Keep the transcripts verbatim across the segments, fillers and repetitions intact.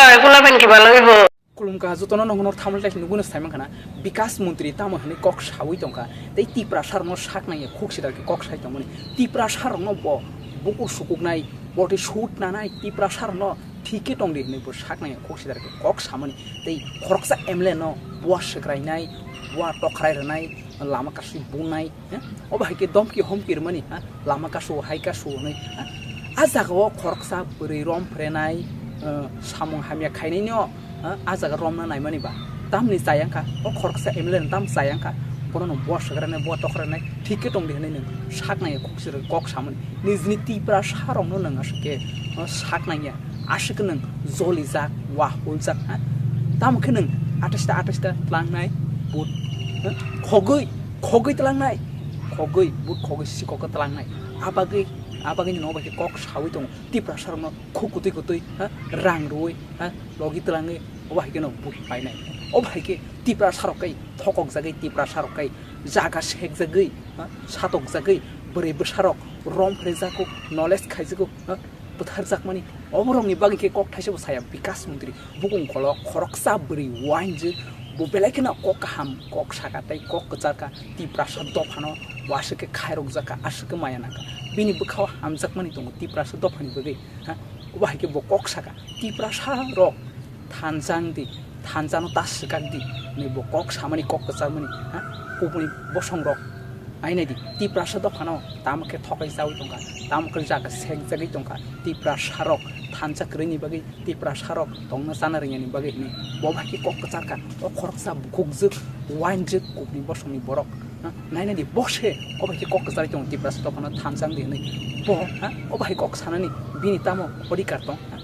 Kula pen kiba loi bo. Kulumka jotono nongno thamle nugui no saiman khana, Bikas Montri tamo hwnwi kok sawi tongkha, tei Tiprasa rokno sak nangya khuk sida khe kok sai tongmani, Tiprasa rokno bo bukur sukuknai, boti sut nanai, Tiprasa rokno thik khe tongdi hwnwi bo sak nangya khuk sida khe kok samani, tei khoroksa M L A no bua swkrainai, bua tokrai rwnai, lama kasui bunai, ha? Obo hai khe domki homki rwmani, ha? Lama kasu, hai kasu hwnwi, ha? A jagao khoroksa bwrwi rom phrenai, eh, samung hamya khainaino, ha? A jaga romna naimani ba. Tamni chayang kha, o khoroksa M L A ni tam chayang kha, bono no bua swkrainai, bua tokrai rwnai, thik khe tongdi hwnwi nwng sak nai kok sir-, kok samani. Nijini Tiprasa rokno nwng aswk khe, eh, sak nangya. Aswk nwng jolijak, wahuljak, ha? Tamo khe nwng atais ta, atais ta tlangnai, but, ha? Khogwi, khogwi tlangnai, khogwi, but khogwi sikok khe tlangnai. Abagwi, abagwi nwng obo khe kok sawi tongo. Tiprasa rokno khuk kutui kutui, ha? Rang rwui, ha? Logi tlangwi, obo hai kheno but painai. Obo hai khe Tiprasa rok kai thokok jagwi, Tiprasa rok kai jaga sekjagwi, ha? Satokjagwi, bwrwi bwsa rok rom phrejago, knowledge khaijago, ha? Bwtharjakmani, oborokni bagwi khe kok thaisa bo saya Bikas Montri, bukung kolok khoroksa bwrwi uainjwk, bo belai kheno kok kaham kok saka tei kok kwcharka, Tiprasa dophano bo aswk khe khairokjakha, aswk khe maya nangkha, bini bwkhao hamjakmani tongo Tiprasa dophani bagwi, ha? Obo hai khe bo kok saka, Tiprasa rok thansa wng di, thansa no ta swkak di, hwnwi bo kok samani, kok kwcharmani, ha? Kubuni bosong rok, ai nai di, Tiprasa dophano tamo khe thokai chaui tongkha, tamo khe jaga sekjagwi tongkha, Tiprasa rok thansa kwrwini bagwi, Tiprasa rok tongna chana rwngya ni bagwi hwnwi bo bai khe kok kwcharkha, o khoroksa bukhukjwk, uainjwk, kubuni bosongni borok, ha? Nai nai di, bo se o bai khe kok kwcharwi tongo, Tiprasa dophano thansa wng di hwnwi bo, ha? O bai kok sanani bini tamo odhikar tong, ha?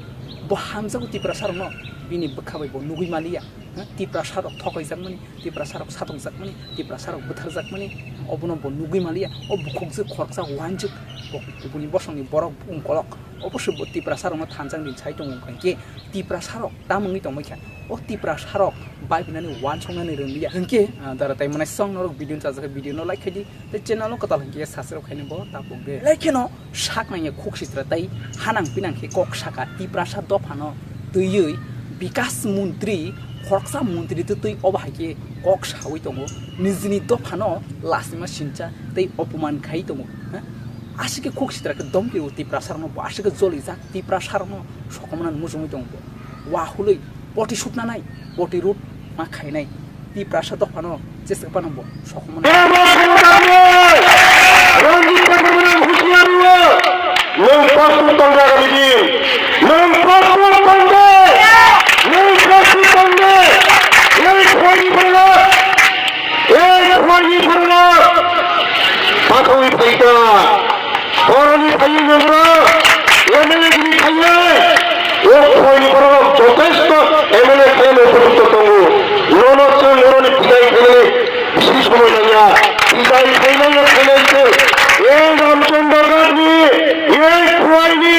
Bo hamjago Tiprasa rokno, bini bwkha bai bo nugui maliya, ha? Tiprasa rok thokaijakmani, Tiprasa rok satokjakmani, Tiprasa rok bwtharjakmani, obono bo nugui maliya, o bukhukjwk khoroksa uainjwk, bo kubuni bosongni borok bukung kolok, obo se bo Tiprasa rokno thansa wng di sai tongo, hwnkhe Tiprasa rok tam wngwi tongmai kha, o Tiprasa rok bai binani uansuknani rwngliya, hwnkhe, ah, dara tai mwnai song norok video no chajak khe video no like khai di, tei channel no kwtal hwnkhe subscribe khaina bo tapuk de. Belai kheno sak nangya khuk sitra tei hanang pinang khe kok saka Tiprasa dophano twiwi Bikas Montri, khoroksa montri twi twi obo hai khe kok sawi tongo, nijini dophano lasima sincha tei opoman khai tongo, ha? Aswk khe khuk sitra khe domkirwo Tiprasa rokno, bo aswk khe jolijak Tiprasa rokno sokomornani muchungwi tongo bo. Wahului poti sutnanai, poti rut ma khainai, Tiprasa dophano chesakphano bo sokomornai. Ranjit Debbarma, husiar rwo. Nwng prostut tong de agami din. Nwng prostut tong de. Nwng prostut tong de. Ei khwani borok. Ei khwani borok. Pathawi phaita. Boroni phaiwi nokra, M L A gini khaiwi, o khwani borok jotesto M L A khaiwi upojukto tongo. Nono chwng oroni pijai khainani bisi somoi nangya. Pijai khainai khainai se, e Ramchandra Ghatni, e khwaini,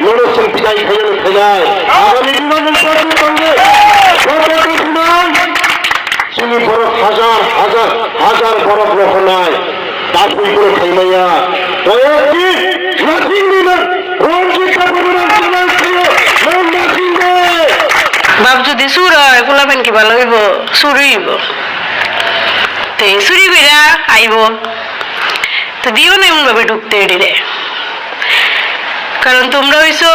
nono chwng pijai khainani khainai. Agami dino nwng sati tongwi, joto tongsinai. Chini borok hajar, hajar, hajar borok rohornai. Tabuk borok khaimaya. Koyekti nasingni na, Ranjit Debbarma channel khayo, nang nasing de. Bab jodi sur oi, kula pen kiba loibo, sur oibo. Te suri goira aibo. To diyo nai mun babe dhukte dire. Karon tumra oiso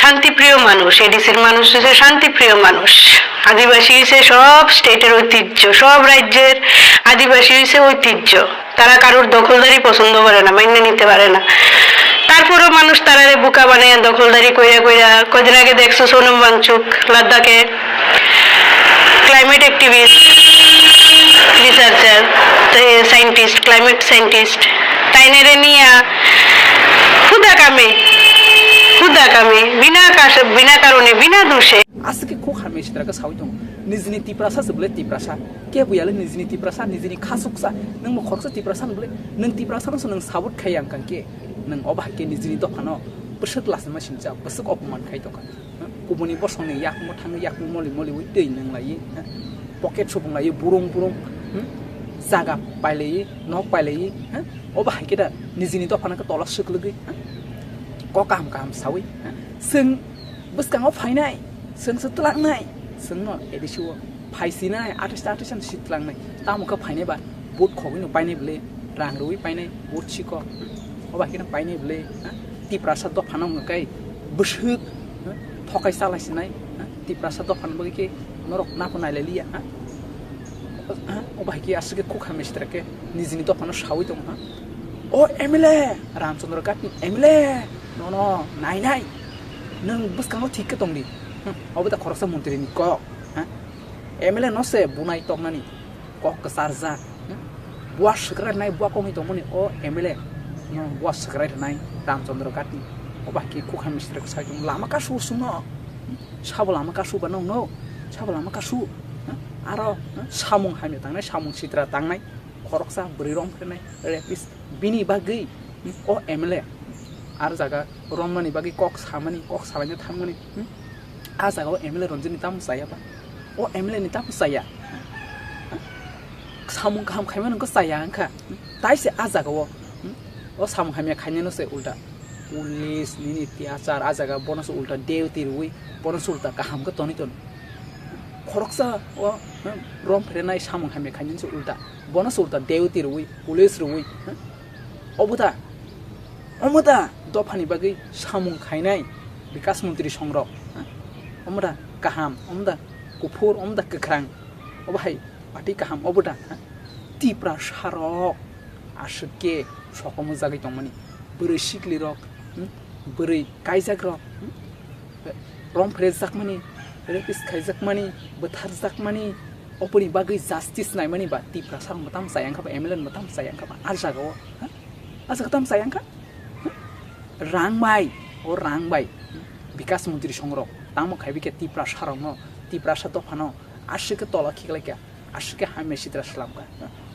শান্তিপ্রিয় মানুষ, এডিসির মানুষ হচ্ছে শান্তিপ্রিয় মানুষ। আদিবাসী হচ্ছে সব স্টেটের ঐতিহ্য, সব রাজ্যের আদিবাসী হচ্ছে ঐতিহ্য। তারা কারোর দখলদারি পছন্দ করে না, মাইনে নিতে পারে না। তারপরও মানুষ তারারে বোকা বানায় দখলদারি কইরা কইরা। কদিন আগে দেখছো সোনম ওয়াংচুক লাদাখে climate activist, researcher, scientist, climate scientist, তাইনেরে নিয়া হুদা কামে, হুদা কামে, বিনা কাশ-, বিনা কারণে, বিনা দোষে। Aswk khe khuk hamya sitra khe sawi tongo. Nijini Tiprasa se bole Tiprasa. Kebo yale nijini Tiprasa, nijini khasuksa. Nwng bo khoroksa Tiprasa no bole. Nwng Tiprasa no se nwng sabot khai yang kang khe. Nwng obo hai khe nijini dophano bwswk lasima sincha, bwswk opoman khai tongkha. Kubuni bosongni yakmo thangwi yakmo moli moli wi twi nang lai, ha? Pocket supung lai, burung burung, hmm? Jaga pai lai, nok pai lai, ha? Obo hai khe da nijini dophano khe tola swk lwgwi, ha? Kok kaham kaham sawi, ha? Chwng bwskango phainai, Chwng se twlangnai, chwngno A D C o phaisinai, athais ta athais si twlangnai. Tamo khe phainai ba, vote khogwino painai bwle, rang rwi painai, vote siko. Oba khe painai bwle, ha? Tiprasa dophano wngkha kai bwswk, ha? Thokai chalai sinai, ha? Tiprasa dophano bagwi khe norok nabo nailai liya, ha? Ha? Oba hai khe aswk khe khukha mistra khe nijini dophano sawi tongo, ha? O M L A, Ramchandra Ghat ni M L A, nono nainai. Nwng bwskango thik khe tong di. Hmm, obo ta khoroksa montri ni kok, ha? M L A no se bunai toknani kok kwcharjak, hmm? Bua swkrai rwnai, bua kongwi tongmani o M L A no bua swkrai rwnai Ramchandra Ghat ni. Oba hai khe khukha mistra khe sai tong lama kasu sungno, hmm? Sabo lama kasu ba nongno, sabo lama kasu, hmm? Aro, hmm? Samung hamya tangnai, samung sitra tangnai. Khoroksa bwrwi rom khe nai rapist bini bagwi, hmm, o M L A ar jaga romnani bagwi kok samani, kok salaina thangmani, hmm, a jaga o M L A Ranjit ni tamo chaya ba? O M L A ni tamo chaya? Samung kaham khaimano wngkha chaya wngkha, hmm, tai se a jaga o, hmm, o samung hamya khainano se ulta police nini tiyachar a jaga bono se ulta duty rwi bono se ulta kaham khe tonwi tono. Khoroksa o, hmm, rom phrenai samung hamya khainani se ulta. Bono se ulta duty rwi, police rwi, ha? Obo da? Omo da dophani bagwi samung khainai Bikas Montri songrok, ha? Omo da kaham, omo da kuphur, omo da kwkhrang? Obo hai party kaham obo da, ha? Tiprasarok aswk khe sokomorjagwi tongmani, bwrwi siklirok, hmm? Bwrwi kaijakrok, hmm? Rom phrejakmani, rapist khaijakmani, bwtharjakmani, oboni bagwi justice naimani ba Tiprasarok mwtam chaya wngkha ba, M L A ni mwtam chaya wngkha ba, a jaga o, ha? A jaga tamo chaya wngkha? Ha? Rang bai, o rang bai, hmm? Bikas Montri songrok tamo khaibi khe Tiprasarokno, Tiprasa dophano aswk khe tola khiklaikha. Aswk khe hamya sitra slamkha.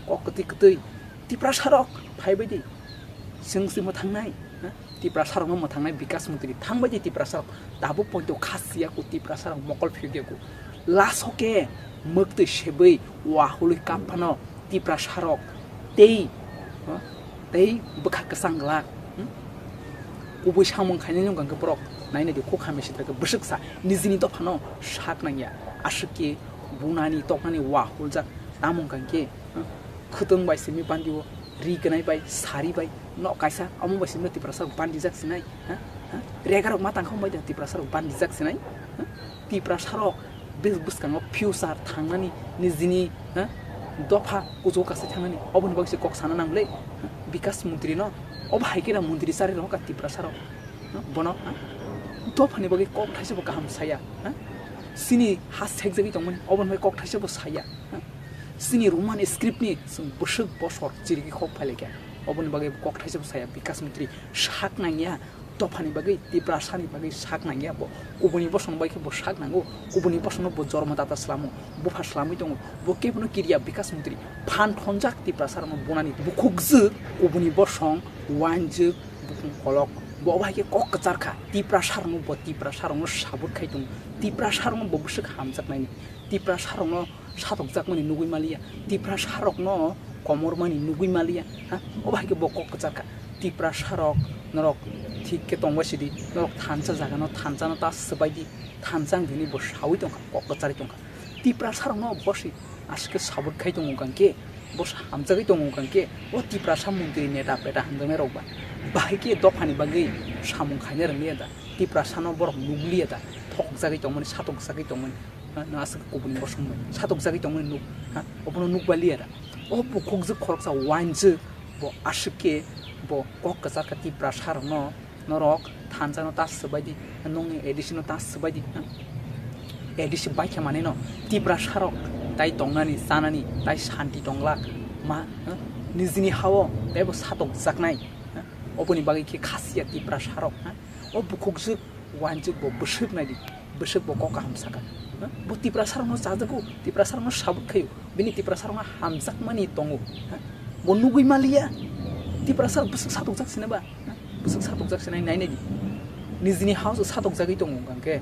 Kok kwtwi kwtwi. Tiprasarok phaibai di. Chwng se mwthangnai. Tiprasarokno mwthangnai Bikas Montri. Thangbai di Tiprasarok. Tabuk poito khasiya ku Tiprasarok mokol phiyokya ku. Laso khe mwktwi sebwi wahului kap phano Tiprasarok tei, tei bwkha kwchang glak. Kubui samung khainani wngkha khe borok nainai di khuk hamya sitra khe bwswk sa nijini dophano sak nangya. Aswk khe bunani toknani wa huljak tamo wngkha khe, hmm, khwtwng bai simi pandio, ri gwnai bai, sari bai, nok kaisa omo bai simi Tiprasarok bandijak sinai, ha? Ha? Regarok ma tangkha bai da Tiprasarok bandijak sinai, ha? Tiprasarok bwskango future thangnani nijini, ha? Dopha kuchugo kasai thangnani oboni bagwi se kok sana nangle, ha? Bikas Montri no obo hai khe na montri chari rohorkha Tiprasarok. Bono, ha? Dophani bagwi kok thaisa bo kaham saya, ha? Chini ha sekjagwi tongmani, oboni bagwi kok thaisa bo saya, ha? Chini Roman script ni chwng bwswk bosor chirigwi kok phailaikha, oboni bagwi kok thaisa bo saya. Bikas Montri sak nangya, dophani bagwi, Tiprasani bagwi sak nangya bo. Kubuni bosongno bai khe bo sak nango, kubuni bosongno bo jormo data slamo, bupha slamwi tongo, bo kebono kiriya Bikas Montri. Phan thonjak Tiprasarokno bunani bukhukjwk, kubuni bosong, wanjwk, bukung kolok, bo obo hai khe kok kwchar kha. Tiprasarokno bo Tiprasarokno sabut khai tongo. Tiprasarokno bo bwswk hamjaknaini. Tiprasarokno satokjakmani nugwi maliya. Tiprasarokno komormani nugwi maliya. Ha? Obo hai khe bo kok kwchar kha. Tiprasarok norok thik khe tongbai sidi. Norok thansa jagano, thansano ta swbai di. Thansa wng di hinwi bo sawi tongkha, kok kwcharwi tongkha. Tiprasarokno bo se aswk khe sabut khai tongo hwnkhe, bo se hamjagwi tongo hwnkhe, o Tiprasa montri neta peta hamjaknai rok ba bahai khe dophani bagwi samung khaina rwngya da? Tiprasano borok nukliya da? Thokjagwi tongmani, satokjagwi tongmani, ha, no aswk kubuni bosong bai satokjagwi tongmani nuk, ha, obono nukbaliya da? O bukhukjwk khoroksa wanjwk bo aswk khe bo kok kwchar kha Tiprasarokno. Norok thansano ta swbai di, nokni A D C no ta swbai di. A D C bai khe manwi no Tiprasarok tai tongnani, chanani, tai santi tongla ma, nijini hao teibo satokjaknai. Oboni bagwi khe khasiya Tiprasarok, o bukhukjwk wanjwk bo bwswk nai di, bwswk bo kok kaham saka. Bo Tiprasarokno chajago, Tiprasarokno sabut khaio, bini Tiprasarokno hamjakmani tongo. Bo nugwi maliya, Tiprasarok bwswk satokjak sini ba? Bwswk satokjak se nai, nainai di. Nijini house o satokjagwi tongo hwnkhe,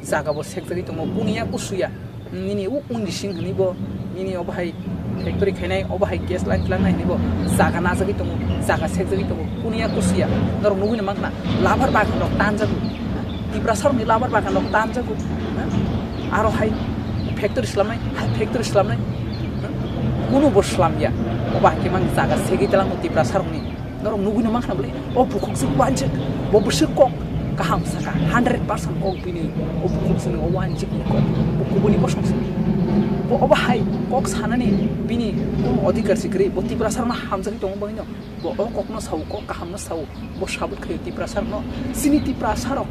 jaga bo sekjagwi tongo, kuniya kusuya. Nini o undi sing hwnwi bo, nini obo hai factory khainai, obo hai gas line tlangnai hwnwi bo jaga najagwi tongo, jaga sekjagwi tongo, kuniya kusuya. Norok nugwino mankha na, labar bagan rok tanjago. Tiprasa rokni labar bagan rok tanjago. Aro hai factory slamnai, hai factory slamnai, kuno bo slamya. Obo hai khe mang jaga segwi talango Tiprasa rokni. Norok nugwi no mankha bwle, o bukhuk se wanjik, bo bwswk kok kaham saka, hundred percent kok bini, o bukhuk se o wanjik ni kok, bo kubuni bosong se. Bo obo hai kok sanani bini kuno odhikar se kwrwi, bo Tiprasa rokno hamjagwi tongo bagwino, bo o kokno sao, kok kahamno sao, bo sabut khaio Tiprasa rokno, chini Tiprasa rok,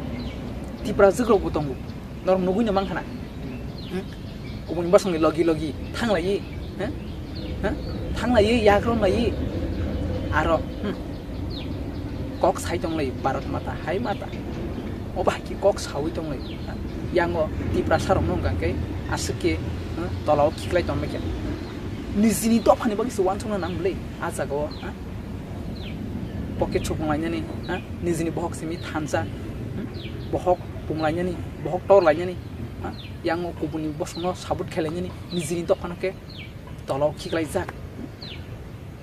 Tiprajwk rok bo tongo, norok nugwi no mankha na. Hmm? Kubuni bosongni logi logi thanglaiwi, ha? Ha? Thanglaiwi, yakrom laiwi. Aro, hmm, kok sai tonglai Bharat Mata, Hai Mata. Obo hai khe kok saui tonglai. Yango Tiprasa rokno wngkha khe aswk khe, hmm, tolao khiklai tongmai khe. Nijini dophani bagwi se uansukna nang bwle, ah jagao, ha? Pocket sukung lainani, ha? Nijini bohok simi thansa, hmm? Bohok pung lainani, bohok tor lainani, ha? Yango kubuni bosongno sabut khe lainani, nijini dophano khe tolao khiklaijak.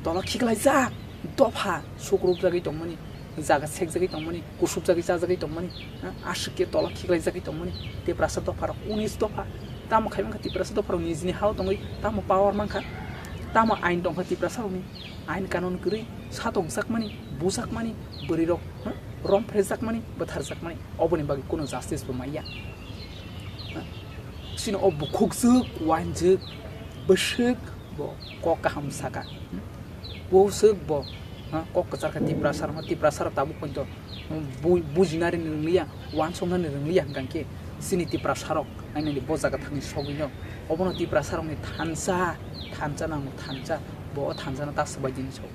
Tolao khiklaijak, dopha sukrupjagwi tongmani, jaga sekjagwi tongmani, kusupjagwi chajagwi tongmani, ha? Aswk khe tolao khiklaijagwi tongmani, Tiprasa dopharok unis dopha. Tamo khai mankha Tiprasa dopharok nijini hao tongwi tamo power mankha, tamo ain tongkha Tiprasarokni, ain kanun kwrwi satokjakmani, bujakmani, bwrwirok, ha? Romphrejakmani, bwtharjakmani, oboni bagwi kuno justice bo manya. Chini o bukhukjwk, wanjwk, bwswk bo kok kaham saka. Bwswk bo, ha, kok kwchar kha Tiprasa rokno, Tiprasa rok tabuk poito bu-, bujinani rwngliya, uansuknani rwngliya hwnkha khe chini Tiprasa rok nainani bo jaga thangni sogwino. Obono Tiprasa rokni thansa, thansa nango, thansa, bo o thansano ta swbai dini sok.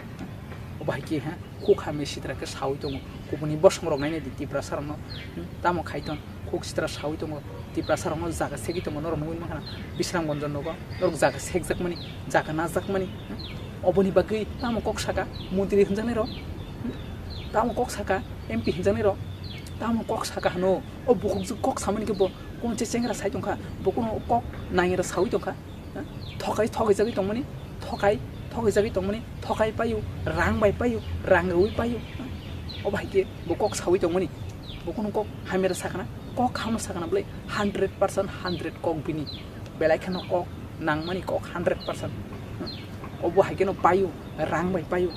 Obo hai khe, ha, khuk hamya sitra khe saui tongo. Kubuni bosong rok nainai di Tiprasa rokno, hmm, tamo khai tong, khuk sitra saui tongo. Tiprasa rokno jaga segwi tongo, norok nugwi mankha na Bisramganj nogo, norok jaga sekjakmani, jaga najakmani, hmm? Oboni bagwi tamo kok saka montri hwnjaknai rok, hmm? Tamo kok saka M P hwnjaknai rok, tamo kok saka hwno. O bukhukjwk kok samani khe bo kono se chengra sai tongkha, bo kono kok naingra saui tongkha. Thokai, thokaijagwi tongmani, thokai, thokaijagwi tongmani, thokai paio, rang bai paio, rang rwi paio. Obo hai khe bo kok saui tongmani, bo kunu kok hamya sakna, kok hamya sakna bwle hundred percent hundred kok bini, belai kheno kok nangmani kok hundred percent. Obo hai kheno paio, rang bai paio.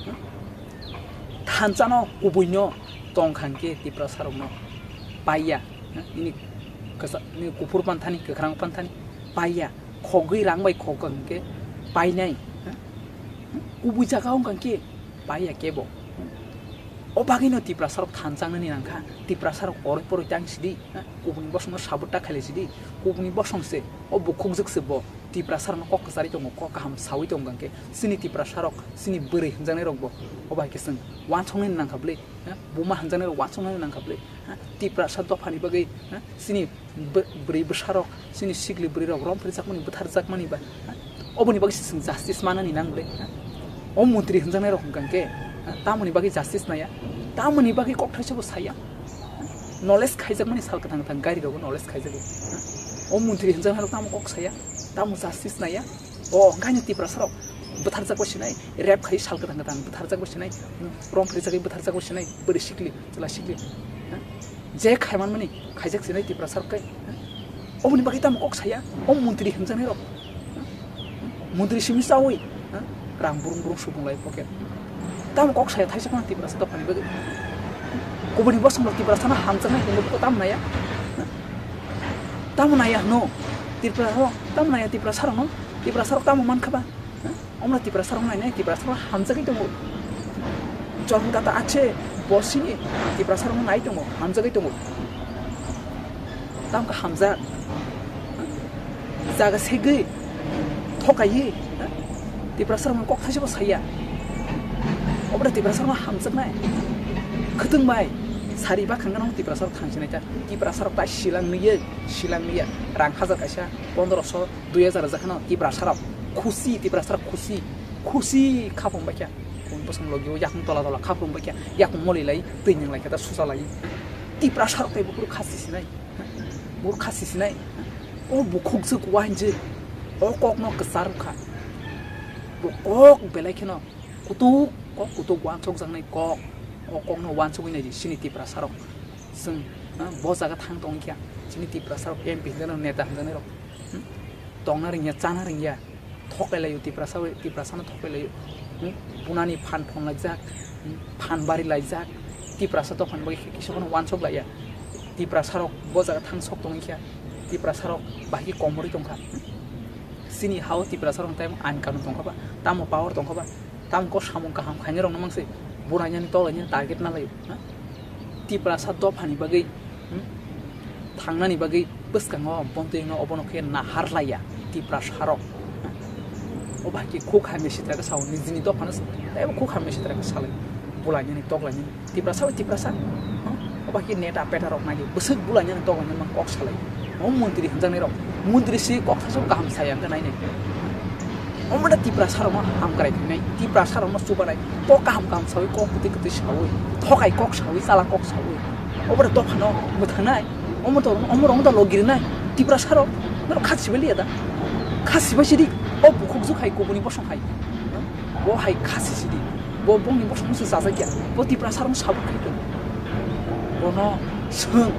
Thansa no kubui no tong kha hwnkhe Tiprasa rok no paiya, nini kwsa-, nini kuphur panthani, kwkhrang panthani paiya. Khogwi rang bai khogwi hwnkhe painai, ha? Kubui jaga wngkha hwnkhe paiya kebo. O bagwino Tiprasarok thansa wngnani nangkha, Tiprasarok oroi poroi tang sidi, ha? Kubuni bosongno sabot ta khailai sidi, kubuni bosong se, o bukhukjwk se bo Tiprasarokno kok kwcharwi tongo, kok kaham saui tongo hwnkhe, chini Tiprasarok, chini bwrwi hwnjaknairokbo o bai khe chwng uansuknani nangkha bwle, ha? Buma hwnjaknairok uansuknani nangkha bwle, ha? Tiprasa dophani bagwi, ha? Chini bw-, bwrwi bwsarok, chini sikli bwrwirok romphrijakmani, bwtharjakmani ba, ha? Oboni bagwi se chwng justice manani nang bwle, ha? O montri hwnjaknairok hwnkha hwnkhe, ha? Tamoni bagwi justice naiya, tamoni bagwi kokthaisa bo saya, ha? Knowledge khaijakmani sal kwthang kwthang gari rogo knowledge khaijago, ha? O montri hwnjaknairok tamo kok saya, tamo justice naiya, o hwnkhe ani Tiprasarok bwtharjakbo sinai, rape khai sal kwthang kwthang bwtharjakbo sinai, romphrijagwi bwtharjakbo sinai, bwrwi sikli, chwla sikli, ha? Je khaimanmani khaijak sinai Tiprasarok tei, ha? Oboni bagwi tamo kok saya, o montri hwnjaknairok, ha? Montri simi chaui, ha? Rang burung burung supung lai pocket. Tamo kok saya thaisa phano Tiprasa dophani bagwi. Kubuni bosongrok Tiprasano hamjaknai hwnwi tamo naiya, ha? Tamo naiya hwno Tiprasarok, tamo naiya Tiprasarokno, Tiprasarok tamo mankha ba? Omno Tiprasarok nainai, Tiprasarok hamjagwi tongo. Jormodata ache bosini Tiprasarok nai tongo, hamjagwi tongo. Tamkha hamjak. Jaga segwi, thokaiwi, Tiprasarok kok thaisabo saya. Obra Tiprasarok hamjaknai. Khwtwng bai sari bakhang gwnang Tiprasarok thangsinai ta. Tiprasarok ta silang nwiya, silang nwiya. Rang hajar kaisa, pondroso, dui hajar rwjakhano Tiprasarok khusi, Tiprasarok khusi, khusi khapung baikha. Kung bosong logi o yakung tola tola khapung baikha, yakung moli lai, twi nang laikha ta susa lai. Tiprasarok tei bukur khasi sinai, bukur khasi sinai. O bukhukjwk wainjwk, o kokno kwchar wngkha. Bo kok belai kheno kutuk, kok kutuk wansokjaknai kok. O kokno wansogwi nai di sini Tiprasarok. Chwng Ha, bo jaga thang tong kha. Chini Tiprasa rok M P hinjak neta hinjak nai rok. Hmm? Tongna ringya, chana ringya. Thoklai laio Tiprasa, Tiprasa no thoklai laio. Hmm? Bunani phan phon laijak, hmm? Phan bari laijak. Tiprasa dophani bagwi kisa phano wansok laiya. Tiprasa rok bo jaga thang sok tong kha. Tiprasa rok bahai komorwi tong kha. Hmm? Chini hao Tiprasa rok tai ain kanun tong kha ba, tamo power tong kha ba. Tamo kok samung kaham khainai rokno mangsi, burainani tolainani target na laio, ha? Tiprasa dophani bagwi, hmm? Thangnani bagwi bwskango bontwino obono khe nahar laiya Tiprasa rok, ha? O bahai khe khuk hamya sitra khe sao, nijini dophano teibo khuk hamya sitra khe salai, bulainani toklainani. Tiprasa bai Tiprasa, hmm? Oba khe neta peta rok nai di, bwswk bulainani toknani ma kok salai. O montri hinjaknai rok, montri si kok sasak kaham saya hwnkhe nai nai. Omo da Tiprasa rokno hamkrai khainai, Tiprasa rokno chubanai, kok kaham kaham sawi, kok kwtwi kwtwi sawi, thokai kok sawi, chala kok sawi. Obo da dophano mwthangnai, omo to, omo rokno da logirinai, Tiprasa rok, norok kha sibai liya da? Kha sibai sidi, o bukhukjwk hai kubuni bosong hai. Bo hai khasi sidi, bo bongni bosong se chajakya, bo Tiprasa rokno sabuk khai tongo. Bono swng,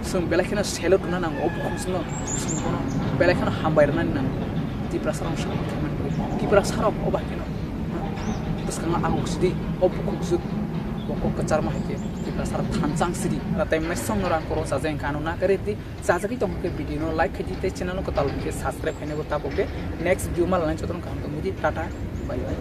swng belai kheno salute rwna nango, o bukhuk swngno, swng bono belai kheno hambai rwnani nango. Tiprasa rokno sabuk khai mani bagwi, Tiprasa rok o bahai kheno bwskango aguk sidi, o bukhuk swk, bo kok kwcharma hai khe Tiprasa rok thanchang sidi, ra tai mwnai swngno rang koro chajak wngkha ano na kari di. Chajagwi tongkha khe video no like khaidi tei channel no kwtal hwnkhe subscribe khainaibo tabuk de. Next video ma lanai jotono kaham tongwi di. Tata, bye bye.